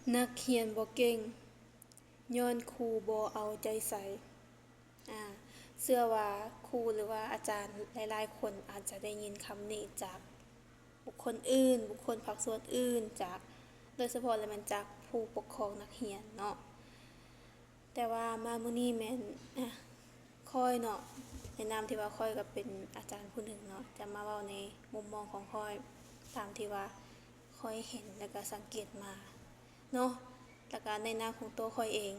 ນັກຮຽນບໍ່ເກັ່ງ ຍ້ອນຄູບໍ່ເອົາໃຈໃສ່. ອາ ເຊື່ອວ່າຄູ ຫຼືວ່າອາຈານຫຼາຍໆຄົນອາດຈະໄດ້ຍິນຄຳນີ້ຈາກບຸກຄົນອື່ນ, ບຸກຄົນພາກສ່ວນອື່ນ, ຈາກ ໂດຍສະເພາະແລ້ວແມ່ນຈາກຜູ້ປົກຄອງນັກຮຽນເນາະ. ແຕ່ວ່າມາມື້ນີ້ແມ່ນ ອາ ຂ້ອຍເນາະ ໃນນາມທີ່ວ່າຂ້ອຍກໍເປັນອາຈານຜູ້ໜຶ່ງເນາະ ຈະມາເວົ້າໃນມຸມມອງຂອງຂ້ອຍ ຕາມທີ່ວ່າຂ້ອຍເຫັນ ແລ້ວກໍສັງເກດມາເນາະ ແລ້ວກໍໃນນາມຂອງຕົວຂ້ອຍເອງ.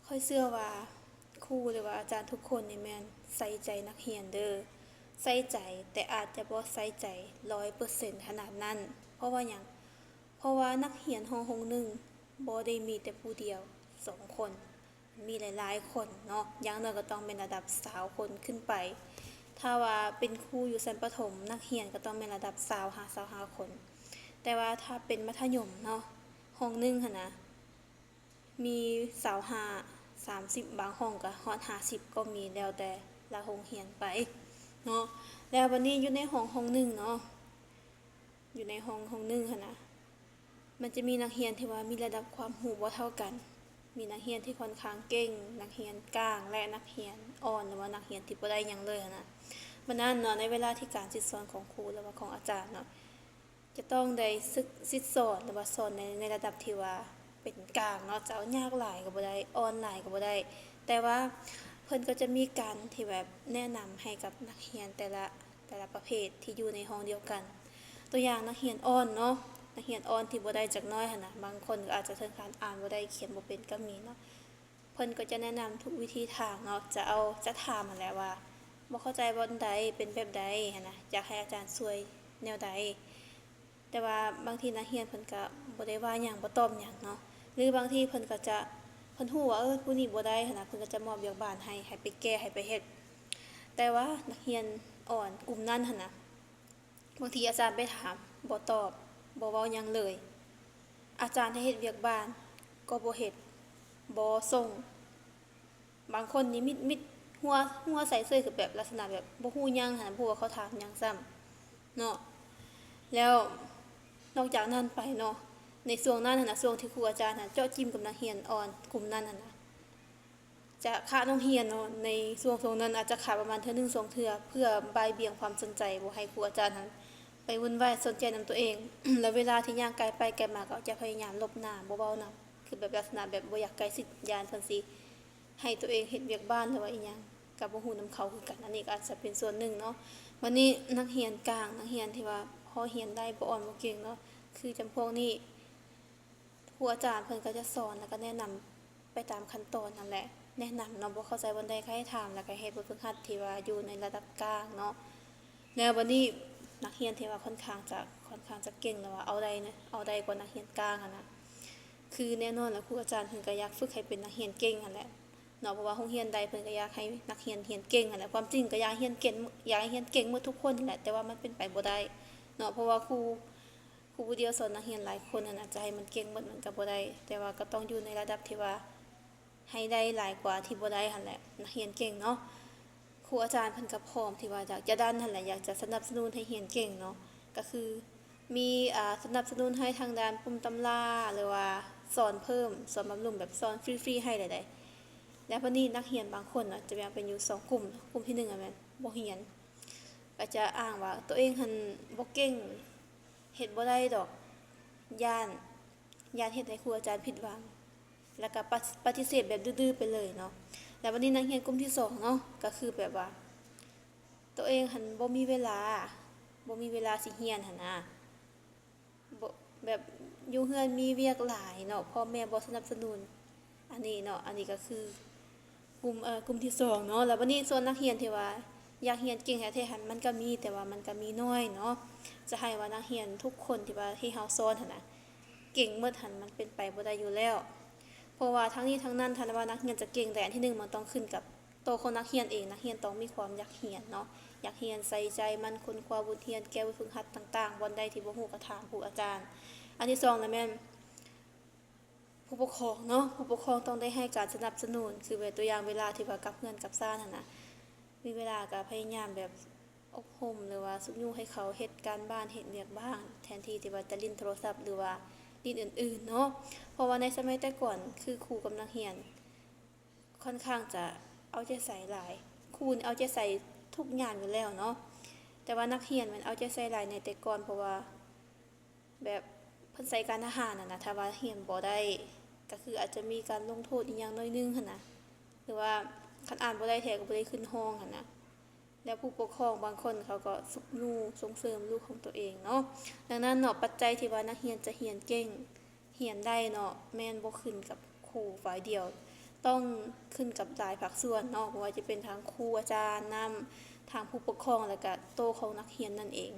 ຂ້ອຍເຊື່ອວ່າຄູ ຫຼືວ່າອາຈານທຸກຄົນນີ້ແມ່ນໃສ່ໃຈນັກຮຽນເດີ້ ໃສ່ໃຈ ແຕ່ອາດຈະບໍ່ໃສ່ໃຈຮ້ອຍເປີເຊັນຂະໜາດນັ້ນ. ເພາະວ່າຫຍັງ? ເພາະວ່ານັກຮຽນຫ້ອງ ຫ້ອງໜຶ່ງ ບໍ່ໄດ້ມີແຕ່ຜູ້ດຽວ ສອງຄົນ ມີຫຼາຍໆຄົນເນາະ ຢ່າງໜ້ອຍກໍຕ້ອງແມ່ນລະດັບຊາວຄົນຂຶ້ນໄປ. ຖ້າວ່າເປັນຄູຢູ່ຊັ້ນປະຖົມ ນັກຮຽນກໍຕ້ອງແມ່ນລະດັບຊາວຫາຊາວຫ້າຄົນ. ແຕ່ວ່າຖ້າເປັນມັດທະຍົມເນາະ ຫ້ອງໜຶ່ງຫັ້ນນະ ມີຊາວຫ້າ ສາມສິບ ບາງຫ້ອງກໍຮອດຫ້າສິບກໍມີ ແລ້ວແຕ່ລະໂຮງຮຽນໄປເນາະ. ແລ້ວບັດນີ້ຢູ່ໃນຫ້ອງ ຫ້ອງໜຶ່ງເນາະ ຢູ່ໃນຫ້ອງ ຫ້ອງໜຶ່ງຫັ້ນນະ ມັນຈະມີນັກຮຽນທີ່ວ່າມີລະດັບຄວາມຮູ້ບໍ່ເທົ່າກັນ. ມີນັກຮຽນທີ່ຂ້ອນຂ້າງເກັ່ງ, ນັກຮຽນກາງ ແລະ ນັກຮຽນອ່ອນ ຫຼືວ່ານັກຮຽນທີ່ບໍ່ໄດ້ຫຍັງເລີຍຫັ້ນນະ. ບັດນັ້ນເນາະ ໃນເວລາທີ່ການສິດສອນຂອງຄູ ຫຼືວ່າຂອງອາຈານເນາະ ຈະຕ້ອງໄດ້ສຶກ ສິດສອນ ຫຼືວ່າສອນໃນ ໃນລະດັບທີ່ວ່າເປັນກາງເນາະ ຈະເອົາຍາກຫຼາຍກໍບໍ່ໄດ້ ອ່ອນຫຼາຍກໍບໍ່ໄດ້. ແຕ່ວ່າເພິ່ນກໍຈະມີການທີ່ແບບແນະນຳໃຫ້ກັບນັກຮຽນແຕ່ລະ ແຕ່ລະປະເພດທີ່ຢູ່ໃນຫ້ອງດຽວກັນ. ຕົວຢ່າງນັກຮຽນອ່ອນເນາະ ນັກຮຽນອ່ອນທີ່ບໍ່ໄດ້ຈັກໜ້ອຍຫັ້ນນະ ບາງຄົນກໍອາດຈະເຖິງຂັ້ນອ່ານບໍ່ໄດ້ ຂຽນບໍ່ເປັນກໍມີເນາະ. ເພິ່ນກໍຈະແນະນຳທຸກວິທີທາງເນາະ ຈະເອົາ ຈະຖາມຫັ້ນແຫຼະວ່າບໍ່ເຂົ້າໃຈບ່ອນໃດ ເປັນແບບໃດຫັ້ນນະ ຢາກໃຫ້ອາຈານຊ່ວຍແນວໃດ. ແຕ່ວ່າບາງທີນັກຮຽນເພິ່ນກໍບໍ່ໄດ້ວ່າຫຍັງ ບໍ່ຕອບຫຍັງເນາະ ຫຼືບາງທີເພິ່ນກໍຈະ ເພິ່ນຮູ້ວ່າ ເອີ ຜູ້ນີ້ບໍ່ໄດ້ຫັ້ນນະ ເພິ່ນກໍຈະມອບວຽກບ້ານໃຫ້ ໃຫ້ໄປແກ້ ໃຫ້ໄປເຮັດ. ແຕ່ວ່ານັກຮຽນອ່ອນກຸ່ມນັ້ນຫັ້ນນະ ບາງທີອາຈານໄປຖາມ ບໍ່ຕອບ ບໍ່ເວົ້າຫຍັງເລີຍ. ອາຈານໃຫ້ເຮັດວຽກບ້ານກໍບໍ່ເຮັດ ບໍ່ສົ່ງ. ບາງຄົນນີ້ມິດໆ ຫົວ ຫົວໃສ່ເສີຍ ຄືແບບລັກສະນະແບບບໍ່ຮູ້ຫຍັງຫັ້ນນະ ບໍ່ຮູ້ວ່າເຂົາຖາມຫຍັງຊ້ຳເນາະ. ແລ້ວນອກຈາກນັ້ນໄປເນາະ ໃນຊ່ວງນັ້ນຫັ້ນນະ ຊ່ວງທີ່ຄູອາຈານຫັ້ນເຈາະຈິ້ມກັບນັກຮຽນອ່ອນກຸ່ມນັ້ນຫັ້ນນະ ຈະຂະໂຮງຮຽນເນາະ ໃນຊ່ວງ ຊ່ວງນັ້ນອາດຈະຂະປະມານເທື່ອໜຶ່ງສອງເທື່ອ ເພື່ອບ່າຍບ່ຽງຄວາມສົນໃຈ ບໍ່ໃຫ້ຄູອາຈານຫັ້ນໄປວຸ່ນວາຍສົນໃຈນຳຕົວເອງ. ແລ້ວເວລາທີ່ຍ່າງໄກໄປໄກມາ ກໍຈະພະຍາຍາມຫຼົບໜ້າ ບໍ່ເວົ້ານຳ ຄືແບບລັກສະນະແບບບໍ່ຢາກໃກ້ຊິດ ຢ້ານເພິ່ນຊິໃຫ້ຕົວເອງເຮັດວຽກບ້ານ ຫຼືວ່າອີ່ຫຍັງ ກໍບໍ່ຮູ້ນຳເຂົາຄືກັນ. ອັນນີ້ກໍອາດຈະເປັນສ່ວນໜຶ່ງເນາະ. ບັດນີ້ນັກຮຽນກາງ ນັກຮຽນທີ່ວ່າພໍຮຽນໄດ້ ບໍ່ອ່ອນບໍ່ເກັ່ງເນາະ ຄືຈຳພວກນີ້ ຄູອາຈານເພິ່ນກໍຈະສອນ ແລ້ວກໍແນະນຳໄປຕາມຂັ້ນຕອນຫັ້ນແຫຼະ ແນະນຳເນາະ ບໍ່ເຂົ້າໃຈບ່ອນໃດກໍໃຫ້ຖາມ ແລ້ວກໍເຮັດບົດຝຶກຫັດທີ່ວ່າຢູ່ໃນລະດັບກາງເນາະ. ແລ້ວບັດນີ້ນັກຮຽນທີ່ວ່າຂ້ອນຂ້າງຈະ ຂ້ອນຂ້າງຈະເກັ່ງ ຫຼືວ່າເອົາໄດ້ນະ ເອົາໄດ້ກວ່ານັກຮຽນກາງຫັ້ນນະ ຄືແນ່ນອນແຫຼະ ຄູອາຈານເພິ່ນກໍຢາກຝຶກໃຫ້ເປັນນັກຮຽນເກັ່ງຫັ້ນແຫຼະເນາະ ເພາະວ່າໂຮງຮຽນໃດເພິ່ນກໍຢາກໃຫ້ນັກຮຽນຮຽນເກັ່ງຫັ້ນແຫຼະ. ຄວາມຈິງກໍຢາກຮຽນເກັ່ງ ຢາກໃຫ້ຮຽນເກັ່ງໝົດທຸກຄົນຫັ້ນແຫຼະ ແຕ່ວ່າມັນເປັນໄປບໍ່ໄດ້ເນາະ ເພາະວ່າຄູ ຄູຜູ້ດຽວສອນນັກຮຽນຫຼາຍຄົນຫັ້ນນະ ຈະໃຫ້ມັນເກັ່ງໝົດມັນກໍບໍ່ໄດ້ ແຕ່ວ່າກໍຕ້ອງຢູ່ໃນລະດັບທີ່ວ່າໃຫ້ໄດ້ຫຼາຍກວ່າທີ່ບໍ່ໄດ້ຫັ້ນແຫຼະ ນັກຮຽນເກັ່ງເນາະ. ຄູອາຈານເພິ່ນກໍພ້ອມທີ່ວ່າຢາກຈະດັນຫັ້ນແຫຼະ ຢາກຈະສະໜັບສະໜູນໃຫ້ຮຽນເກັ່ງເນາະ ກໍຄືມີ ອາ ສະໜັບສະໜູນໃຫ້ທາງດ້ານປຸ່ມຕຳລາ ຫຼືວ່າສອນເພີ່ມ ສອນບຳລຸງ ແບບສອນຟຣີໆໃຫ້ເລີຍໃດ໋. ແລ້ວບັດນີ້ນັກຮຽນບາງຄົນເນາະ ຈະແບ່ງເປັນຢູ່ສອງກຸ່ມ ກຸ່ມທີໜຶ່ງຫັ້ນແມ່ນບໍ່ຮຽນ ກໍຈະອ້າງວ່າຕົວເອງຫັ້ນບໍ່ເກັ່ງ ເຮັດບໍ່ໄດ້ດອກ ຢ້ານ ຢ້ານເຮັດໃຫ້ຄູອາຈານຜິດຫວັງ ແລ້ວກໍປະ ປະຕິເສດແບບດື້ໆໄປເລີຍເນາະ. ແລ້ວບັດນີ້ນັກຮຽນກຸ່ມທີສອງເນາະ ກໍຄືແບບວ່າຕົວເອງຫັ້ນບໍ່ມີເວລາ ບໍ່ມີເວລາຊິຮຽນຫັ້ນນະ ບໍ່ ແບບຢູ່ເຮືອນມີວຽກຫຼາຍເນາະ ພໍ່ແມ່ບໍ່ສະໜັບສະໜູນ ອັນນີ້ເນາະ ອັນນີ້ກໍຄື ກຸ່ມ ເອີ ກຸ່ມທີສອງເນາະ. ແລ້ວບັດນີ້ສ່ວນນັກຮຽນທີ່ວ່າຢາກຮຽນເກັ່ງແທ້ໆຫັ້ນ ມັນກໍມີ ແຕ່ວ່າມັນກໍມີໜ້ອຍເນາະ. ຈະໃຫ້ວ່ານັກຮຽນທຸກຄົນທີ່ວ່າ ທີ່ເຮົາສອນຫັ້ນນະ ເກັ່ງໝົດຫັ້ນ ມັນເປັນໄປບໍ່ໄດ້ຢູ່ແລ້ວ. ເພາະວ່າທັງນີ້ທັງນັ້ນ ຖ້າວ່ານັກຮຽນຈະເກັ່ງໄດ້ ອັນທີໜຶ່ງ ມັນຕ້ອງຂຶ້ນກັບໂຕຂອງນັກຮຽນເອງ. ນັກຮຽນຕ້ອງມີຄວາມຢາກຮຽນເນາະ ຢາກຮຽນ ໃສ່ໃຈໝັ່ນຄົ້ນຄວ້າບົດຮຽນ ແກ້ບົດຝຶກຫັດຕ່າງໆ ບ່ອນໃດທີ່ບໍ່ຮູ້ກໍຖາມຄູອາຈານ. ອັນທີສອງລະແມ່ນ ຜູ້ປົກຄອງເນາະ ຜູ້ປົກຄອງຕ້ອງໄດ້ໃຫ້ການສະໜັບສະໜູນ ຄືແບບຕົວຢ່າງເວລາທີ່ວ່າກັບເຮືອນກັບຊານຫັ້ນນະ ມີເວລາກໍພະຍາຍາມແບບອົບຮົມ ຫຼືວ່າຊຸກຍູ້ໃຫ້ເຂົາເຮັດການບ້ານເຮັດວຽກບ້ານ ແທນທີ່ທີ່ວ່າຈະຫຼິ້ນໂທລະສັບ ຫຼືວ່າ ດິນອື່ນໆເນາະ ເພາະວ່າໃນສະໄໝແຕ່ກ່ອນຄືຄູກັບນັກຮຽນ ຂ້ອນຂ້າງຈະເອົາໃຈໃສ່ຫຼາຍ ຄູນີ້ເອົາໃຈໃສ່ທຸກຢ່າງຢູ່ແລ້ວເນາະ ແຕ່ວ່ານັກຮຽນແມ່ນເອົາໃຈໃສ່ຫຼາຍໃນແຕ່ກ່ອນ ເພາະວ່າແບບເພິ່ນໃສ່ການທະຫານຫັ້ນນະ ຖ້າວ່າຮຽນບໍ່ໄດ້ ກໍຄືອາດຈະມີການລົງໂທດອີ່ຫຍັງໜ້ອຍໜຶ່ງຫັ້ນນະ ຫຼືວ່າຄັນອ່ານບໍ່ໄດ້ແທ້ກໍບໍ່ໄດ້ຂຶ້ນຫ້ອງຫັ້ນນະ ແລ້ວຜູ້ປົກຄອງບາງຄົນເຂົາກໍຊຸກຍູ້ສົ່ງເສີມລູກຂອງຕົວເອງເນາະ ດັ່ງນັ້ນເນາະ ປັດໄຈທີ່ວ່ານັກຮຽນຈະຮຽນເກັ່ງ ຮຽນໄດ້ເນາະ ແມ່ນບໍ່ຂຶ້ນກັບຄູຝ່າຍດຽວ ຕ້ອງຂຶ້ນກັບຫຼາຍພາກສ່ວນເນາະ ບໍ່ວ່າຈະເປັນທາງຄູອາຈານນຳ ທາງຜູ້ປົກຄອງ ແລ້ວກະໂຕຂອງນັກຮຽນນັ້ນເອງ